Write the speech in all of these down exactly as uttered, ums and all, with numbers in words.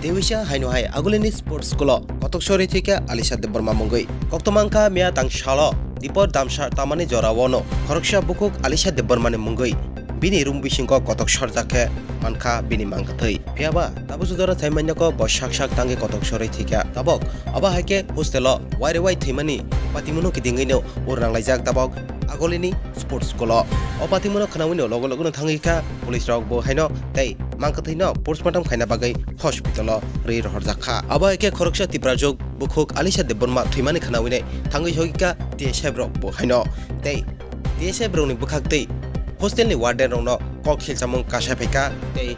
Tewisa haino hai agulini sports school o kotok sori thwikha Alisha Debbarma mungwi. Koktwma wngkha miya tang salo Dipor Damsa tamani jorao no khoroksa bukhuk Alisha Debbarma ni mungwi bini room bisingo kotok sorjak khe mankha bini mangkwthwi. Phiyaba tabuk jora thai manya ko bo sak sak tangwi kotok sori thwikha. Tabok abo hai khe hostel o waire wai thwimani patimuno kidingwi no ur nanglaijak tabok agulini sports school o. O patimuno khwnawino logo logo no thangwi kha police rok bo haino tei mangkwthwi no postmortem khaina bagwi hospital o rwi rohorjak kha. Abo hai khe khoroksa Tiprajwk bukhuk Alisha Debbarma thwimani khwnawinai thangwi sogwi kha T S F rok bo haino tei T S F rokni bwkhak tei hostel ni warden rokno kok khilchamung kasai phaikha tei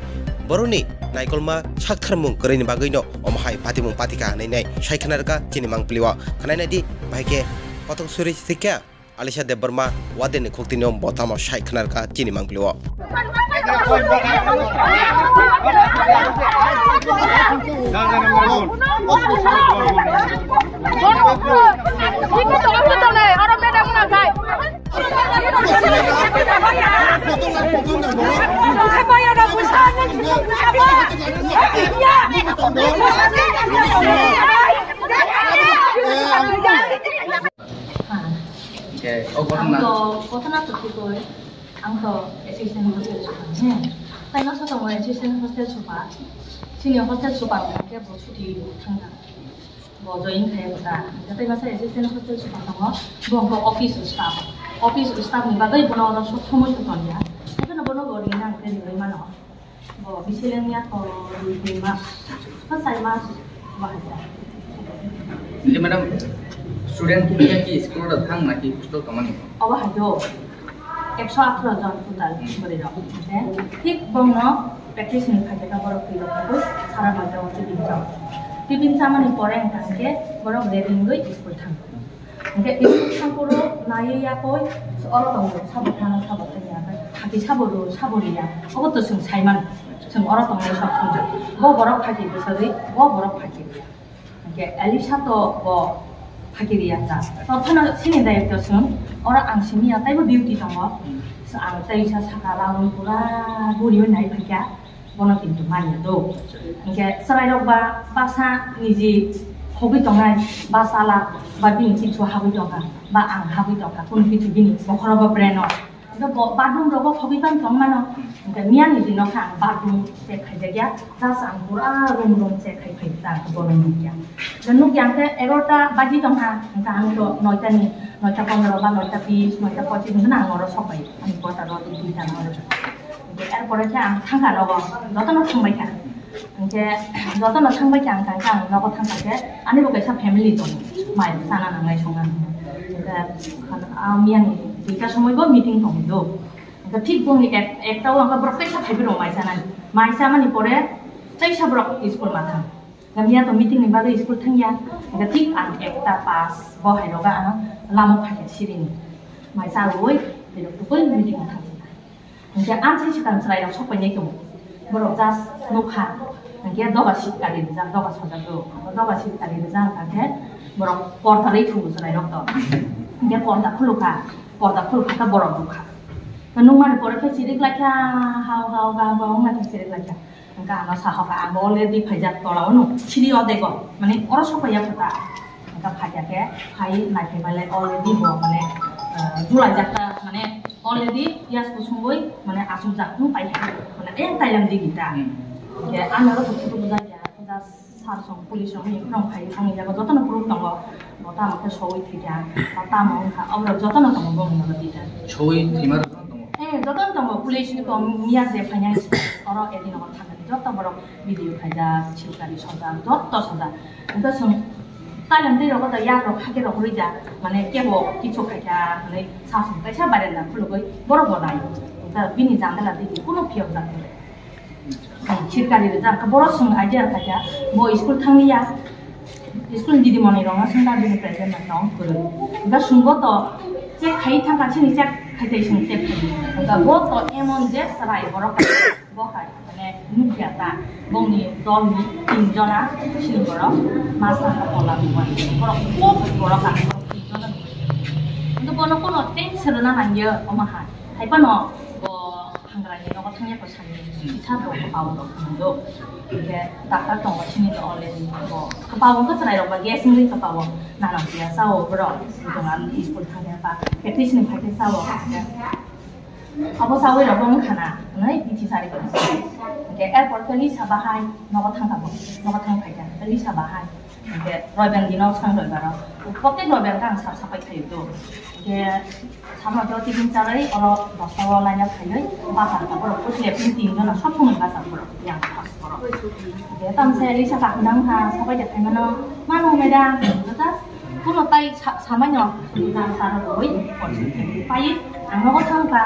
borokni naikolma saktharmung kwrwini bagwino omo hai patimung patikha hwnwi nai sai khna rwkha chini mangpili o. Khwnai naidi bahai khe kotok suri thwikha Alisha Debbarma warden ni khuktwino bo tamo sai khna rwkha chini mangpili o. Hwnkhe o ang ghotona to, ghotona to thik oi, ang to assistant hostel super, hmm. Tai no sa tongo assistant hostel super, sini hostel super hwnkhe bo chuti thangkha, bo join khai bo ta, hwnkhe tai masa assistant hostel super tongo, bo hwnkhe office staff, office staff ni bagwi bono oro sob somoi to tongya, hwnkhe no bono bo rinani hwnkhe ringwi mano. Bo biseleng ya ko dui tin mas, ko char mas bahai ta. Hindi madam, student niya ki school da thang na ki hostel kamani? Obo hai do, ekso atharo jon total bwrwi rok. Thik bongno practice ni khaijak borok twi rok, sara noita o tiffin chao. Tiffin chamani pore wngkha hwnkhe borok ready wngwi school thang. Hingke isuk sampuro naiwi yakoi, oro tongo, sabo thana, sabo thani, hingke hati sabo ru, sabo riya, obo to chwng sai mano, chwng oro tongnai sok songja. Bo borok phaki bwsagwi, bo borok phaki riya. Hingke Elisa to bo phaki riya ta. To phano sini dayok to chwng, oro ang simi ya, taibo duty tongo. So ang tei sa saka lawi pura guriwi nai phaikha. Bono kintu manya do. Hingke chwrairok ba baksa niji hogwi tongnai, ba chala, ba bini kichu habwi tongkha, ba ang habwi tongkha, kunu kichu bini bokhorogo brand o. Hingke bo bathroom rogo hogwi tong tong mano. Hingke miyani dino kha ang bathroom check khaijakya, just ang pura room room check khai phai ta, bono nukya. Hingke nukya hingke egarota baji tongkha, hingke ang to noita ni, noita pondro ba noita bis, noita pochis hingke ang oro sokbai, ani kota ro duita na oro. Hingke er pore khe ang thangkha nogo, jotono thangbai kha. Hingke jotono thangbai kha, ang thangkha, ang nogo thangkha khe, ani bo kaisa family tongo, mai sana nangnai songna nangnai. Hingke, ah, miyani duita somoi bo meeting tongwi do. Hingke thik bongni ek, ekta o hingke borok teisa phaibrwi rok mai sanani. Mai samani pore teisa borok school ma thang. Hingke miya to meeting ni bagwi school thangya. Hingke thik ang ekta pass bo hai roga ang lama phaikha sirini. Mai chawi, borok tukui meeting thang. Hingke amtwi swkang chwrairok sok painai tongo. Borok just nukha. Hingke doga sitkari rijak, doga sojak do. Doga sitkari rijak hingka khe borok porda rwi thungo chwrairok to. Hingke porda khulukha, porda khulukha khe borok nukha. Nukmani pore khe chirik laikha, hao hao hao hao wngkha khe chirik laikha. Hingke ano sahoka, ang already phaijak tola o nuk, siri o dego, mane oro sok paiya kho ta. Hingke phaikha khe, phai naiphai bai le already bo mane, eh, julaijak ta, mane already piyaj kusungwi mane achukjak, nung paikha, mane eh tailam digi ta. Hmm. Hingke ano oro thuk thuk bujak ya, just sar song police rok ni phone khai phone jago jotono proof tongo, bo tamo khe soi thwikha, bo tamo wngkha, oborok jotono tongo bongni oro detail. Soi thwima rok jotono tongo? Eh, jotono tongo, police ni tong miya je phainai oro edi nogo thangkha, joto borok video khaijak, silkari sojak, joto sojak. Hingke chwng talem tei rogo da yak rok hake rok rwi ja, mane kebo kichu khaikha, mane samsung kaisa barenda khulugwi borok bo nai. Hingke bini jandala digi kuno phiyok jak. Sirkari rijak, borok chwng idea khaikha, bo school thangliya, school ni didimoni rokno swngkha bini present no tong kwrwi. Hingke chwngbo to check khai thangkha, chini check khai tei chwng check khai. Hingke bo to emon je chwrai borok bo hai mane nukya ta, bongni dolni tin jona chini borok ma saka tola rwmani. Borok kok borok ang borok tin jona nukya. Hingke bono kono tension rwna nangya omo hai. Hai phano bo Hangrani nogo thangya ko sani, isa to kapao rok nungdo. Hingke doctor tongo sini to already bo. Kapao ko chwrai rok ba gas wngwi kapao. Nana biya sao borok. Tongan school thangya ba. Practice ni phaikhe sao. Abo sawi rok wng khana. Nai bithi sari ko. Hingke airport kali sabahai nogo thangkabo. Nogo thang phaikha. Kali sabahai. Hingke roibel dino sang roibaro. Protek roibel khe ang sal sapai khaio do. Hingke samo do tibin chalai oro dosta o laina khaioi basa borok kusi epin tin jona sob somoi basa borok yang pas borok. Hingke tamse risa kakhunang ha sapai de khaimano mano meda just kuno tai sa-, samaino sudu jang saro roi pai ang nogo thangkha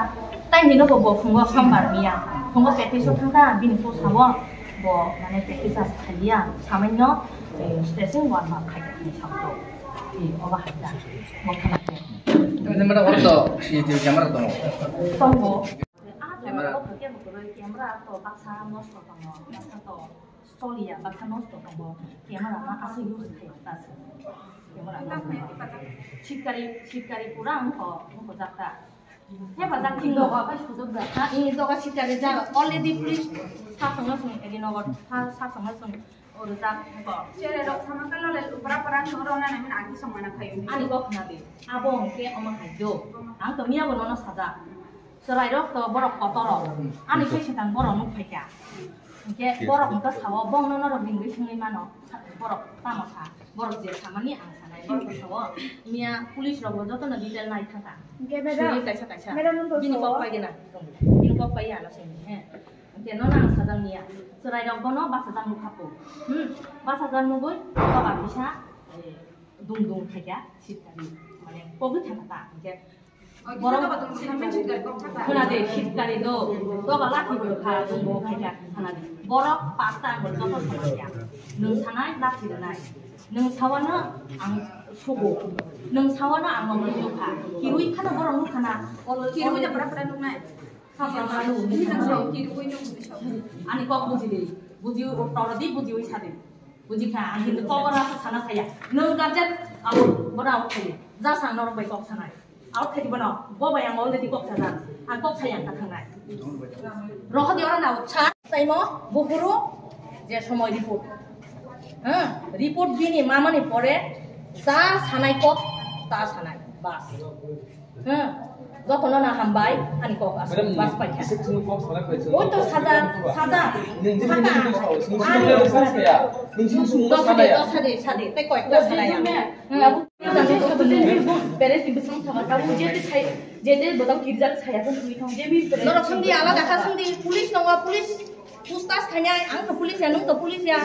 tai hino bo bo phungo sombar miya phungo practice o thangkha bini posa o bo mane practice as khaiya samaino. Eh, stresing wan ma khai ni sakto. Eh, oba hai da. Mo khana. Camera on to, C C T V camera to. Tongo. Camera. Camera to baksa nosto tongo. Baksa to stoliya, baksa nosto tongo. Camera ma asa use khai ta se. Camera. Sitkari, sitkari pura ang ko, ang ko jakta. He ba jak tin doga kai sujuk da. Ha, ini doga sitare jaga. Already police sa songna song eri nogo. Sa, sa songna song oro jak ko. Chere rok sama kalo le upra para no rona na min aki song mana khayo. Ani kok na de. Abo hwnkhe omo hai do. Ang to miya bo nono sajak. Chwrai rok to borok kotor rok. Ani khai sitang borok nuk phaikha. Hingke borok hingke sao, bongno norok ringwi swngwi mano, borok tamo sa, borok je samani ang sanai, borok sao, miya police rok bo jotono detail nai thangkha. Hingke madam, suri kaisa kaisa. Madam, nung to bini sao? Kok pai gana, bini kok pai ano sini, he. Hingke nono ang sajak miya, chwrai rok bono bachajak nukha po. Hmm, bachajak nugwi, koba bisa, eh, dung dung thaikha, sitani, mane, kogwi thangkha ta, hingke Borok khuna de sitkari do, doga lathi bo kha, bo khai kha khana de. Borok pasta ang joto sama ya. Nwng sanai lathi rwnai. Nwng sawano ang sugo. Nwng sawano ang mokol nukha. Kirui khana borok nukhana. Kirui da pura pura nuknai. Pura pura nuknai. Kirui nuknai. Ani kok buji de. Buji toro di buji ui sa de. Buji kha, ang hindu kok ora sa sana saya. Nwng gajet abo bora abo khai. Ja sang norok bai kok sanai. Out khaidi bono, bo bai ang already kok sajak. Ang kok sayang ka thangnai. Rohodi oro na utsa. Saimo, buhuru, je somoy report. Ha, report bini mamani pore, ja sanai kok, ta sanai. Bas. Ha, jotono na hambai, ani kok as, bas pai kha. Oi to saja, saja, saja. Dos sade, dos sade, sade, te koi ta sanai. Norok songdi alada kha songdi, police tongo, police puchtas khainai, ang to police ya, nwng to police ya.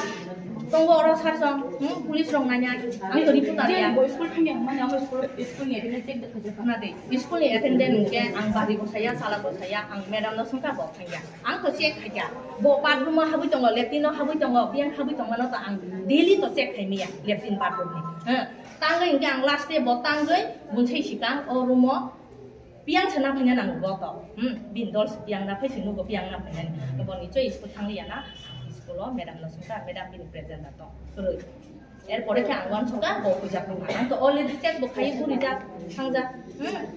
Tongo oro sar song, hmm, police rok nainai, ang to reporter ya. Bo school thangya hwnmani, amo school, school ni attendance check da khaijak. Khna de, school ni attendance hwnkhe ang bari bo saya, chala bo saya, ang madam no swngkha bo thangya. Ang to check khaikha. Bo bathroom o habwi tongo, latrine o habwi tongo, biyang habwi tongmano to ang daily to check khaimaya, latrine bathroom ni. Hmm. Tangwi hwnkhe ang last day bo tangwi bunsai sikang o room o piyang se naphaina nango bo to. Hmm, bini dol se piyang naphai se nugo piyang naphainani. Bo nichoi school thangliya na, school o madam no swngkha, madam bini present da to. Kwrwi. Erpore khe ang uansukha bo huijak nungkha. Ang to already check bo khai gurijak thangjak. Hmm.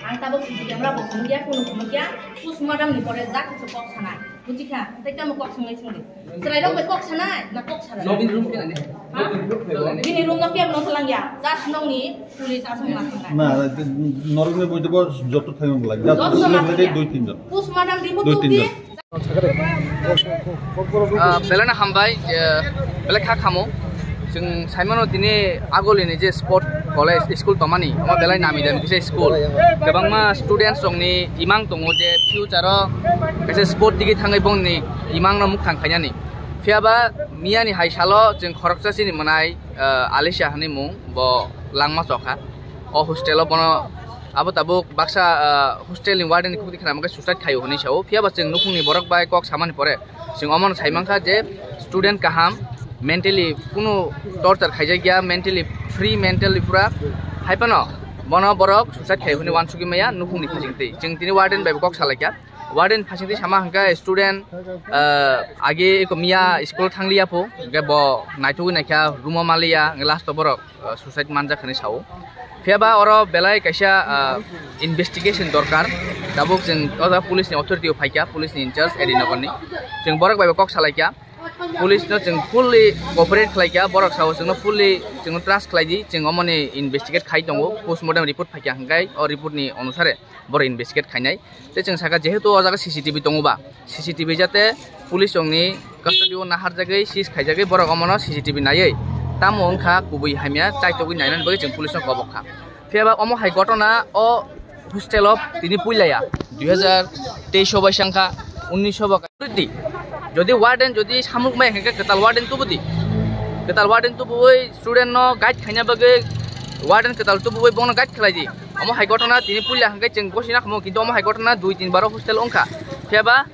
Ang tabuk C C camera bo phunukya, kunu phunukya, postmortem ni pore jak khe kok sanai. Buji kha, tei tamo kok swngnai songdi. Chwrai rok bai kok sanai, na kok sanai? Nobini room khe nani? Ha? Nobini room khe nani? Bini room no kebo no thalangya. Just nongni police aswk ma thangnai. Na, norokni boi bo joto thangwi wng lai. Just joto ma thangya. Dui tin jon. Postmortem report dui tin jon. Ah, belai no hambai, eh, belai kha khamo. Chwng saimano tini agolini je sport college school tongmani, omo belai nami dami kisa school. Kwbangma students rokni imang tongo je future o kaisa sport digi thangwi bongni imang no mukthang khainani. Phiya ba miyani hai salo chwng khoroksa chini mwnai, eh, Alisha hinwi mung, bo langma chokha. O hostel o bono abo tabuk baksa, ah, hostel ni warden ni kok dikha namakhe suicide khaio hinwi sao. Phiya ba chwng nukhungni borok bai kok samani pore chwng omono sai mankha je student kaham, mentally kunu torture khaijakya, mentally free, mentally pura hai phano bono borok suicide khaio hinwi uansugwi maya nukhungni khajingtwi. Chwng tini warden bai bo kok salaikha. Warden phasingtwi sama hwnkhe student, ah, agi eko miya school thangliya pho, hwnkhe bo naithogwi naikha room-o maliya, hwnkhe last-o borok, ah, suicide manjak hwnwi sao. Phiyaba oro belai kaisa, ah, investigation dorkar. Tabuk chwng o jaga police-ni authority-o phaikha, police-ni in-charge A D Nagarni. Chwng borok bai bo kok salaikha. Police no chwng fully cooperate khlai kha, borok sao chwngno fully chwngno trust khlai di, chwng omoni investigate khai tongo, postmortem report phai kha hwnkhe o report ni onusare borok investigate khainai. Tei chwng saka jehetu o jaga C C T V tongo ba, C C T V jate police rokni custody o naharjagwi seize khaijagwi borok omono C C T V naiwi tamo wngkha kubui hamya chaitogwi nainani bagwi chwng police no kobok kha. Phiyaba omo hai ghotona o hostel o tini puilaya, dui hajar teis o bai sangkha, unnish o bo kaisa. Jodi warden jodi samuk mai hwnkhe kwtal warden tubudi. Kwtal warden tubui student no guide khaina bagwi warden kwtal tubui bono guide khlai di. Omo hai ghotona tini puila hwnkhe chwng gosina khamu, kintu omo hai ghotona dui tin bar o hostel wngkha. Phiyaba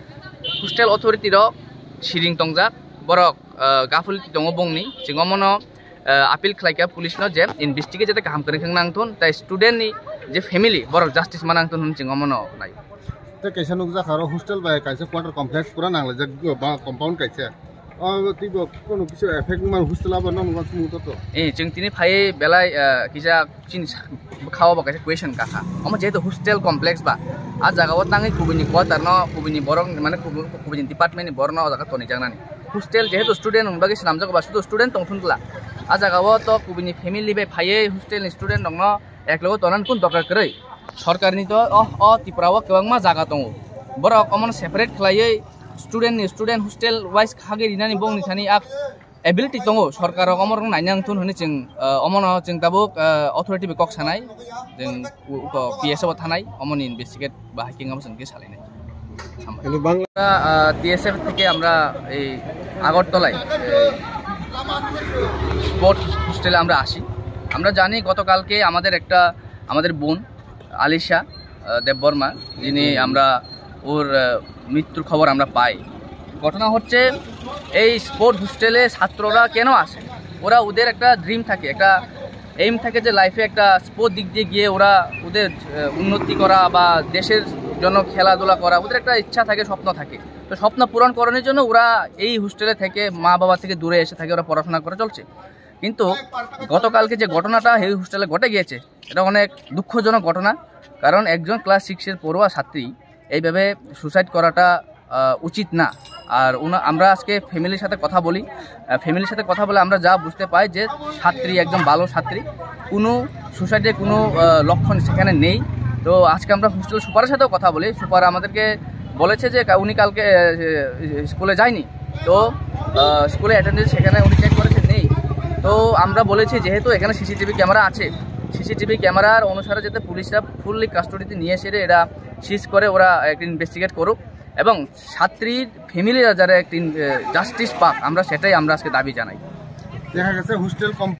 hostel authority rok siring tongjak, borok, ah, gaphuli tongo bongni, chwng omono ah, appeal khlai kha police no je investigate jate kaham kwrwng khe nang thun, tai student ni je family borok justice ma nang thun hwn chwng omono nai. Tei kaisa nukjakha aro hostel bai kaisa quarter complex pura nanglaijak ba compound kaisa. O tei bo kono kisa effect man hostel abo nang nang sumung to to. Eh, chwng tini phai belai, ah, kisa chini sa-, bwkhao bo kaisa question kakha. Omo jehetu hostel complex ba, a jaga o tangwi kubuni quarter no, kubuni borok mane kubu-, kubuni department ni borok no o jaga tonijaknani. Hostel jehetu student rokni bagwi swnamjago ba, sudu student tongthun kla. A jaga o to kubuni family bai phaiwi hostel ni student rokno eklogo tonani kun dorkar kwrwi. Sorkarni to o, o Tripura o kwbangma jaga tongo. Borok omono separate khlaiwi student ni student hostel wise khagwi rinani bongni thani a ability tongo, sorkar rok omo rok naina wngthun hwnwi chwng, ah, omono chwng tabuk, ah, authority bai kok sanai, chwng u-, uko P S F o thanai, omoni investigate bahai khe wngma chwng khe salainai. Hambai. কিন্তু Bangla Ah, T S F থেকে আমরা এই আগরতলায়, এই স্পোর্টস হোস্টেলে আমরা আসি। আমরা জানি গতকালকে আমাদের একটা, আমাদের বোন আলিশা, আহ, দেববর্মা, যিনি আমরা ওর, আহ, মৃত্যুর খবর আমরা পাই। ঘটনা হচ্ছে, এই স্পোর্ট হোস্টেলে ছাত্ররা কেন আসে? ওরা, ওদের একটা ড্রিম থাকে, একটা এইম থাকে যে লাইফে একটা স্পোর্ট দিক দিয়ে গিয়ে ওরা ওদের, আহ, উন্নতি করা বা দেশের জন্য খেলাধুলা করা, ওদের একটা ইচ্ছা থাকে, স্বপ্ন থাকে। তো স্বপ্ন পূরণ করানোর জন্য ওরা এই হোস্টেলে থেকে, মা বাবা থেকে দূরে এসে থাকে, ওরা পড়াশোনা করে চলছে। কিন্তু গতকালকে যে ঘটনাটা এই হোস্টেলে ঘটে গিয়েছে, এটা অনেক দুঃখজনক ঘটনা। কারণ একজন ক্লাস সিক্সের পড়ুয়া ছাত্রী এইভাবে সুসাইড করাটা, আহ, উচিত না। আর ওনা-, আমরা আজকে ফ্যামিলির সাথে কথা বলি, আহ, ফ্যামিলির সাথে কথা বলে আমরা যা বুঝতে পাই যে ছাত্রী একজন ভালো ছাত্রী, কোনো সুসাইডের কোনো, আহ, লক্ষণ সেখানে নেই। তো আজকে আমরা হোস্টেল সুপারের সাথেও কথা বলি, সুপার আমাদেরকে বলেছে যে কা-, উনি কালকে, আহ, স্কুলে যায়নি। তো, আহ, স্কুলে অ্যাটেন্ডেন্স সেখানে উনি চেক করেছেন, নেই। তো আমরা বলেছি, যেহেতু এখানে সিসিটিভি ক্যামেরা আছে, সিসিটিভি ক্যামেরার অনুসারে যাতে পুলিশরা ফুললি কাস্টডিতে নিয়ে এসে এরা সিজ করে, ওরা একটা ইনভেস্টিগেট করুক এবং ছাত্রীর ফ্যামিলিরা যারা একটা ইন-, এ, জাস্টিস পাক, আমরা সেটাই আমরা আজকে দাবি জানাই। দেখা গেছে হোস্টেল কম